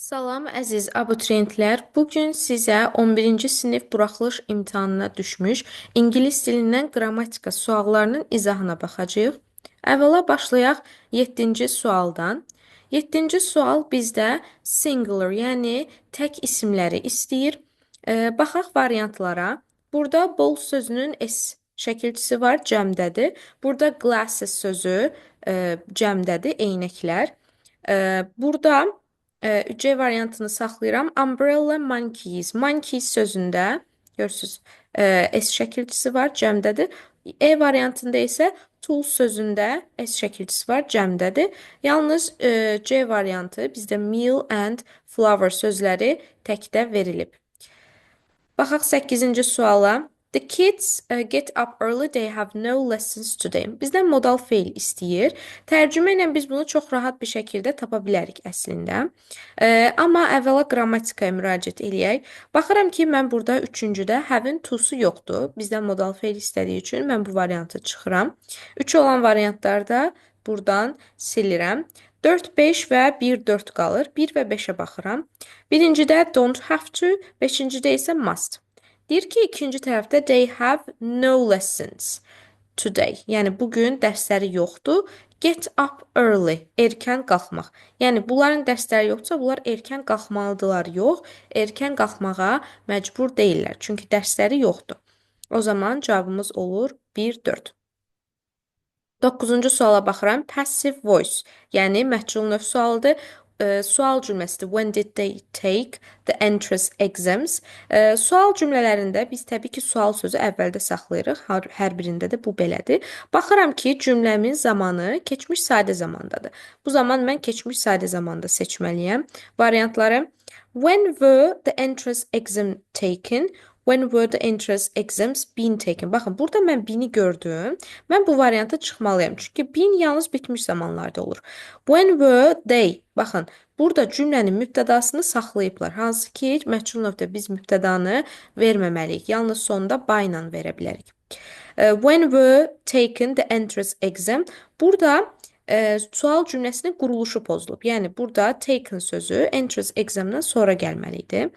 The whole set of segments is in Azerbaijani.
Salam əziz abituriyentlər. Bu gün sizə 11-ci sinif buraxılış imtahanına düşmüş ingilis dilindən qrammatika suallarının izahına baxacağıq. Əvvəla başlayaq 7-ci sualdan. 7-ci sual bizdə singular, yəni tək isimləri istəyir. Baxaq variantlara. Burada ball sözünün S şəkilçisi var, cəmdədir. Burada glasses sözü cəmdədir, eynəklər. Burada C variantını saxlayıram. Umbrella monkeys. Monkeys sözündə görürsüz, S şəkilçisi var, cəmdədir. E variantında isə tools sözündə S şəkilçisi var, cəmdədir. Yalnız C variantı bizdə meal and flower sözləri təkdə verilib. Baxaq 8-ci suala. The kids get up early, they have no lessons today. Bizdən modal feil istəyir. Tərcümə ilə biz bunu çox rahat bir şəkildə tapa bilərik əslində. Amma əvvəla qrammatikaya müraciət eləyək. Baxıram ki, mən burada üçüncüdə have-in to-su yoxdur. Bizdən modal feil istədiyi üçün mən bu variantı çıxıram. 3 olan variantlarda buradan silirəm. 4, 5 və 1, 4 qalır. 1 və 5-ə baxıram. Birincidə don't have to, beşincidə isə must. Deyir ki, ikinci tərəfdə they have no lessons today. Yəni bugün dərsləri yoxdur. Get up early, erkən qalxmaq. Yəni bunların dərsləri yoxdursa, bunlar erkən qalxmalıdırlar. Yox, erkən qalxmağa məcbur deyillər. Çünki dərsləri yoxdur. O zaman cavabımız olur 1, 4. 9-cu suala baxıram. Passive voice, yəni məhcul növ sualıdır. Sual cümləsidir. When did they take the entrance exams? Sual cümlələrində biz təbii ki, sual sözü əvvəldə saxlayırıq. Hər birində də bu belədir. Baxıram ki, cümləmin zamanı keçmiş sadə zamandadır. Bu zaman mən keçmiş sadə zamanda seçməliyəm. Variantları: When were the entrance exam taken? When were the entrance exams been taken? Baxın, burada mən been-i gördüm. Mən bu varianta çıxmalıyam. Çünki been yalnız bitmiş zamanlarda olur. When were they? Baxın, burada cümlənin mübtədasını saxlayıblar. Hansı ki, məhcul növdə biz mübtədanı verməməliyik. Yalnız sonda by ilə verə bilərik. When were taken the entrance exam? Burada sual cümləsinin quruluşu pozulub. Yəni burada taken sözü entrance examdan sonra gəlməli idi.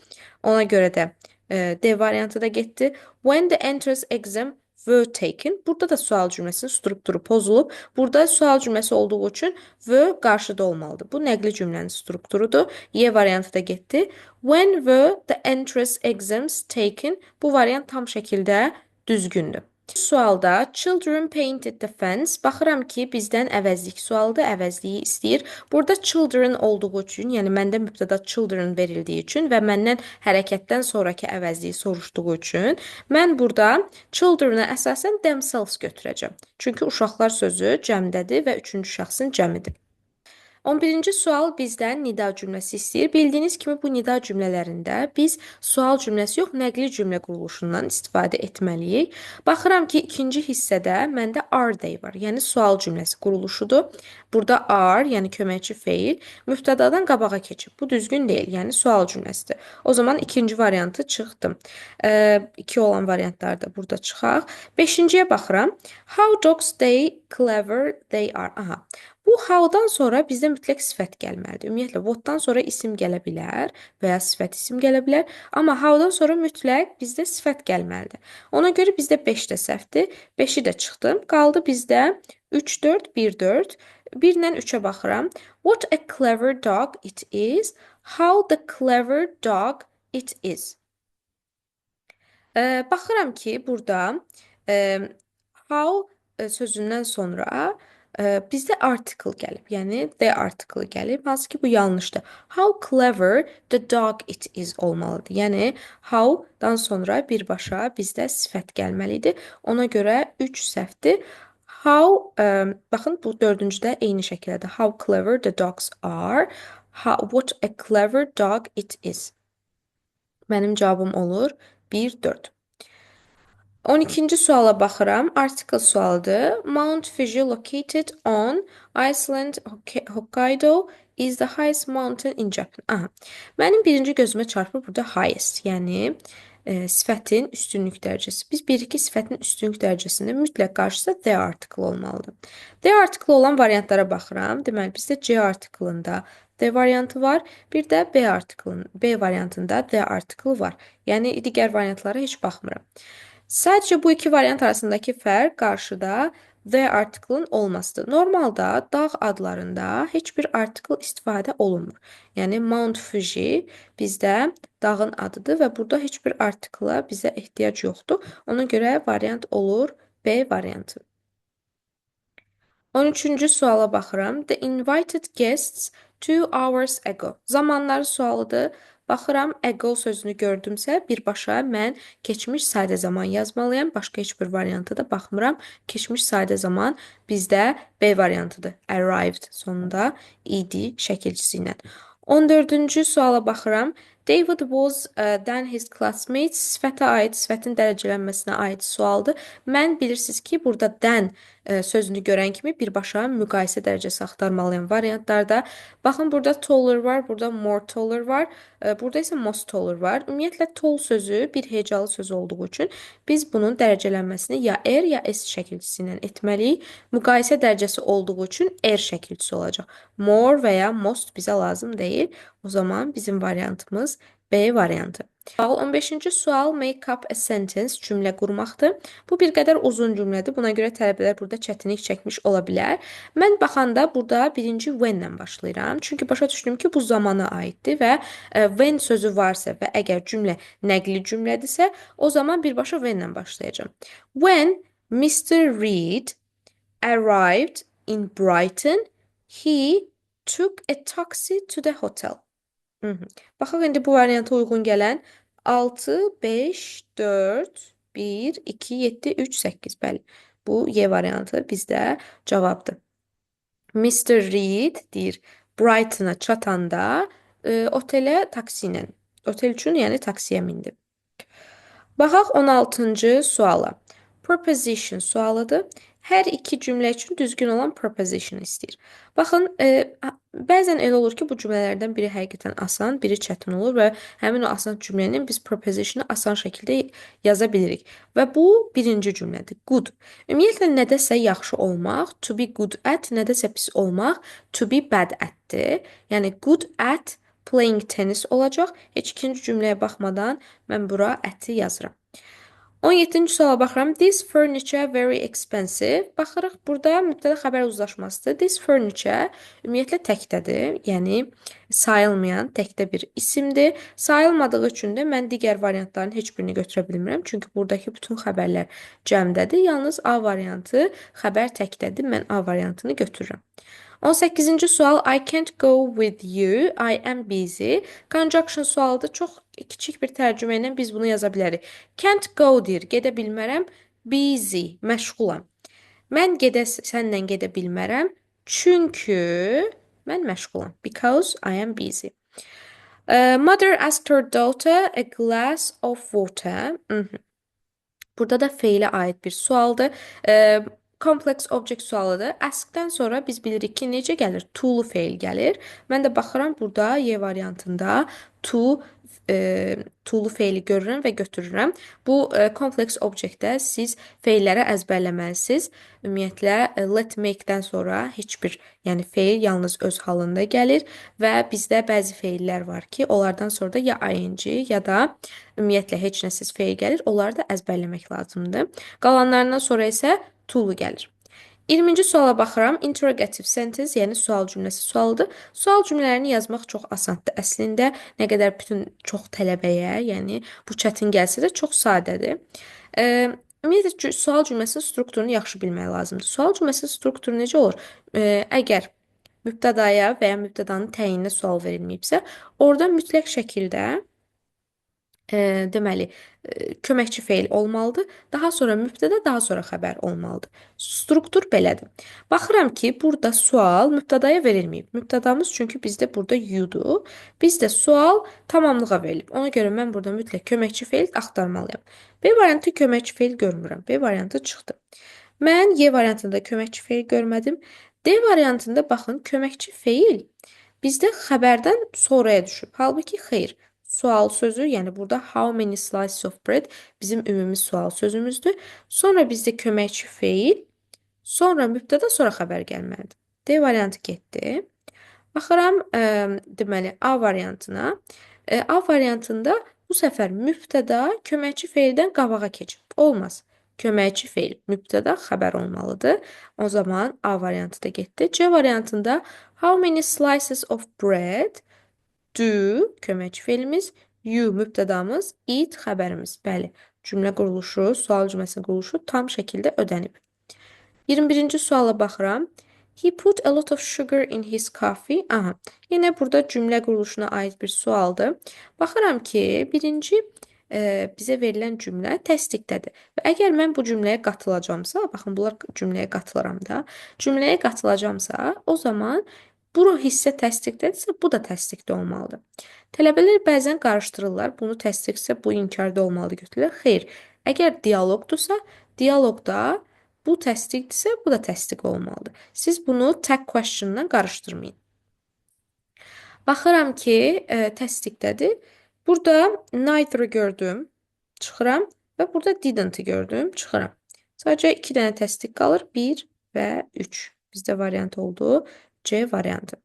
Ona görə də D variantı da getdi. When the entrance exam were taken. Burada da sual cümləsinin strukturu pozulub. Burada sual cümləsi olduğu üçün were qarşıda olmalıdır. Bu nəqli cümlənin strukturudur. Y variantı da getdi. When were the entrance exams taken? Bu variant tam şəkildə düzgündür. Sualda children painted the fence. Baxıram ki, bizdən əvəzlik sualıdır, əvəzliyi istəyir. Burada children olduğu üçün, yəni məndə mübtəda children verildiyi üçün və məndən hərəkətdən sonrakı əvəzliyi soruşduğu üçün mən burada children-a əsasən themselves götürəcəm. Çünki uşaqlar sözü cəmdədir və üçüncü şəxsin cəmidir. 11-ci sual bizdən nida cümləsi istəyir. Bildiyiniz kimi bu nida cümlələrində biz sual cümləsi yox, nəqli cümlə quruluşundan istifadə etməliyik. Baxıram ki, ikinci hissədə məndə are they var. Yəni sual cümləsi quruluşudur. Burada are, yəni köməkçi feil mübtədadan qabağa keçib. Bu düzgün deyil, yəni sual cümləsidir. O zaman ikinci variantı çıxdım. İki olan variantlar da burada çıxaq. Beşinciyə baxıram. How dogs they clever they are. Aha. Bu how-dan sonra bizdə mütləq sifət gəlməlidir. Ümumiyyətlə what-dan sonra isim gələ bilər və ya sifət isim gələ bilər. Amma how-dan sonra mütləq bizdə sifət gəlməlidir. Ona görə bizdə 5 də səhvdir. 5-i də çıxdım. Qaldı bizdə 3, 4, 1, 4. 1 ilə 3-ə baxıram. What a clever dog it is. How the clever dog it is. Baxıram ki, burada how sözündən sonra bizdə article gəlib. Yəni the article gəlib. Hansı ki, bu yanlışdır. How clever the dog it is olmalıdır. Yəni how-dan sonra birbaşa bizdə sifət gəlməlidir. Ona görə 3 səhvdir. How, baxın bu dördüncüdə eyni şəkildə. How clever the dogs are. What a clever dog it is. Mənim cavabım olur 1, 4. 12-ci suala baxıram. Article sualıdır. Mount Fuji located on Iceland Hokkaido is the highest mountain in Japan. Aha. Mənim birinci gözümə çarpır burada highest. Yəni Sifətin üstünlük dərəcəsi. Biz bilirik ki, sifətin üstünlük dərəcəsində mütləq qarşısında D artiklı olmalıdır. D artiklı olan variantlara baxıram. Deməli, bizdə C artiklında D variantı var. Bir də B artiklının B variantında D artiklı var. Yəni digər variantlara heç baxmıram. Sadəcə bu iki variant arasındakı fərq qarşıda The artiklın olmasıdır. Normalda dağ adlarında heç bir artikl istifadə olunmur. Yəni Mount Fuji bizdə dağın adıdır və burada heç bir artikla bizə ehtiyac yoxdur. Ona görə variant olur B variantı. 13-cü suala baxıram. The invited guests 2 hours ago. Zamanları sualıdır. Baxıram, ago sözünü gördümsə, birbaşa mən keçmiş sadə zaman yazmalıyam. Başqa heç bir varianta da baxmıram. Keçmiş sadə zaman bizdə B variantıdır. Arrived sonunda ed şəkilçisi ilə. 14-cü suala baxıram. David was than his classmates. Sifətə aid, sifətin dərəcələnməsinə aid sualdır. Mən bilirsiniz ki, burada than sözünü görən kimi birbaşa müqayisə dərəcəsi axtarmalıyam variantlarda. Baxın, burada taller var, burada more taller var, burada isə most taller var. Ümumiyyətlə, tall sözü bir hecalı söz olduğu üçün biz bunun dərəcələnməsini ya er ya s şəkilçisi ilə etməliyik. Müqayisə dərəcəsi olduğu üçün er şəkilçisi olacaq. More və ya most bizə lazım deyil. O zaman bizim variantımız B variantı. 15-ci sual make up a sentence cümlə qurmaqdır. Bu bir qədər uzun cümlədir. Buna görə tələbələr burada çətinlik çəkmiş ola bilər. Mən baxanda burada birinci when-lə başlayıram. Çünki başa düşdüm ki, bu zamana aiddir və when sözü varsa və əgər cümlə nəqli cümlədirsə, o zaman birbaşa when-lə başlayacağam. When Mr. Reed arrived in Brighton, he took a taxi to the hotel. Baxaq indi bu varianta uyğun gələn 6, 5, 4, 1, 2, 7, 3, 8. Bəli, bu Y variantı bizdə cavabdır. Mr. Reed deyir, Brighton'a çatanda otelə taksi ilə, otel üçün yəni taksiyə mindi. Baxaq 16-cı suala. Preposition sualıdır. Hər iki cümlə üçün düzgün olan preposition istəyir. Baxın, bəzən elə olur ki, bu cümlələrdən biri həqiqətən asan, biri çətin olur və həmin o asan cümlənin biz preposition'ı asan şəkildə yaza bilirik. Və bu birinci cümlədir. Good. Ümumiyyətlə, nədəsə yaxşı olmaq, to be good at, nədəsə pis olmaq, to be bad at-dir. Yəni, good at playing tennis olacaq. Heç ikinci cümləyə baxmadan mən bura at-i yazıram. 17-ci suala baxıram. This furniture very expensive. Baxırıq, burada mübtəda xəbər uzlaşmasıdır. This furniture ümumiyyətlə təkdədir. Yəni sayılmayan təkdə bir isimdir. Sayılmadığı üçün də mən digər variantların heç birini götürə bilmirəm. Çünki buradakı bütün xəbərlər cəmdədir. Yalnız A variantı xəbər təkdədir. Mən A variantını götürürəm. 18-ci sual I can't go with you. I am busy. Conjunction sualıdır. Çox kiçik bir tərcümə ilə biz bunu yaza bilərik. Can't go deyir. Gedə bilmərəm. Busy. Məşğulam. Mən səninlə gedə bilmərəm. Çünki mən məşğulam. Because I am busy. Mother asked her daughter a glass of water. Burada da feilə aid bir sualdır. Complex object sualıdır. Ask-dən sonra biz bilirik ki, necə gəlir? To-lu feil gəlir. Mən də baxıram burada Y variantında to-lu feili görürəm və götürürəm. Bu complex objectdə siz feilləri əzbərləməlisiniz. Ümumiyyətlə, let make-dən sonra heç bir, yəni feil yalnız öz halında gəlir və bizdə bəzi feillər var ki, onlardan sonra da ya ing ya da ümumiyyətlə heç nəsiz feil gəlir. Onları da əzbərləmək lazımdır. Qalanlarından sonra isə to-lu gəlir. 20-ci suala baxıram. Interrogative sentence, yəni sual cümləsi sualıdır. Sual cümlələrini yazmaq çox asandır. Əslində, nə qədər bütün çox tələbəyə, yəni bu çətin gəlsə də çox sadədir. Ümumiyyətlə, sual cümləsinin strukturunu yaxşı bilmək lazımdır. Sual cümləsinin strukturu necə olur? Əgər mübtədaya və ya mübtədanın təyinində sual verilməyibsə, orada mütləq şəkildə deməli, köməkçi feil olmalıdır. Daha sonra mübtəda, daha sonra xəbər olmalıdır. Struktur belədir. Baxıram ki, burada sual mübtədaya verilməyib. Mübtədamız çünki bizdə burada you-dur. Bizdə sual tamamlığa verilib. Ona görə mən burada mütləq köməkçi feil axtarmalıyam. B variantı köməkçi feil görmürəm. B variantı çıxdı. Mən Y variantında köməkçi feil görmədim. D variantında baxın, köməkçi feil bizdə xəbərdən sonraya düşüb. Halbuki xeyr. Sual sözü, yəni burada how many slices of bread bizim ümumi sual sözümüzdür. Sonra bizdə köməkçi feil, sonra mübtəda, sonra xəbər gəlməlidir. D variantı getdi. Baxıram, deməli A variantına. A variantında bu səfər mübtəda köməkçi feildən qabağa keçib. Olmaz. Köməkçi feil mübtəda xəbər olmalıdır. O zaman A variantı da getdi. C variantında how many slices of bread do köməkçi feilimiz, you mübtədamız, eat xəbərimiz. Bəli, cümlə quruluşu, sual cümləsinin quruluşu tam şəkildə ödənib. 21-ci suala baxıram. He put a lot of sugar in his coffee. Aha, yenə burada cümlə quruluşuna aid bir sualdır. Baxıram ki, birinci bizə verilən cümlə təsdiqdədir. Və əgər mən bu cümləyə qatılacamsa, baxın bunlar cümləyə qatılıram da, cümləyə qatılacamsa, o zaman bu hissə təsdiqdədirsə, bu da təsdiqdə olmalıdır. Tələbələr bəzən qarışdırırlar. Bunu təsdiqsə, bu inkarda olmalıdır götürürlər. Xeyr, əgər dialoqdursa, dialoqda bu təsdiqdirsə, bu da təsdiq olmalıdır. Siz bunu tag question-la qarışdırmayın. Baxıram ki, təsdiqdədir. Burada neither gördüm, çıxıram və burada didn't gördüm, çıxıram. Sadəcə iki dənə təsdiq qalır, 1 və 3. Bizdə variant oldu, C variantı.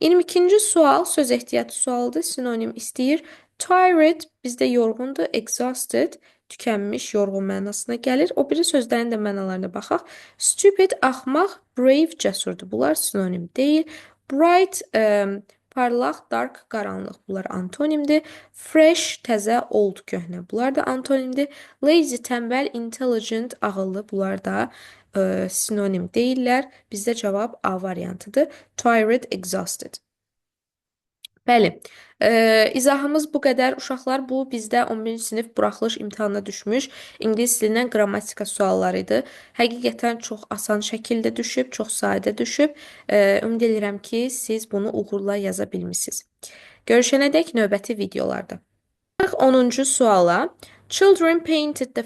22-ci sual söz ehtiyatı sualıdır, sinonim istəyir. Tired bizdə yorğundur, exhausted tükənmiş, yorğun mənasına gəlir. O biri sözlərin də mənalarına baxaq. Stupid, axmaq, brave, cəsurdur. Bunlar sinonim deyil. Bright, parlaq, dark, qaranlıq. Bunlar antonimdir. Fresh, təzə, old, köhnə. Bunlar da antonimdir. Lazy, tənbəl, intelligent, ağıllı. Bunlar da sinonim deyillər. Bizdə cavab A variantıdır. Tired, exhausted. Bəli, izahımız bu qədər. Uşaqlar, bu bizdə 11-ci sinif buraxılış imtahanına düşmüş ingilis dilindən qrammatika sualları idi. Həqiqətən çox asan şəkildə düşüb, çox sadə düşüb. Ümid edirəm ki, siz bunu uğurla yaza bilmisiniz. Görüşənədək növbəti videolarda. 10-cu suala. Children painted the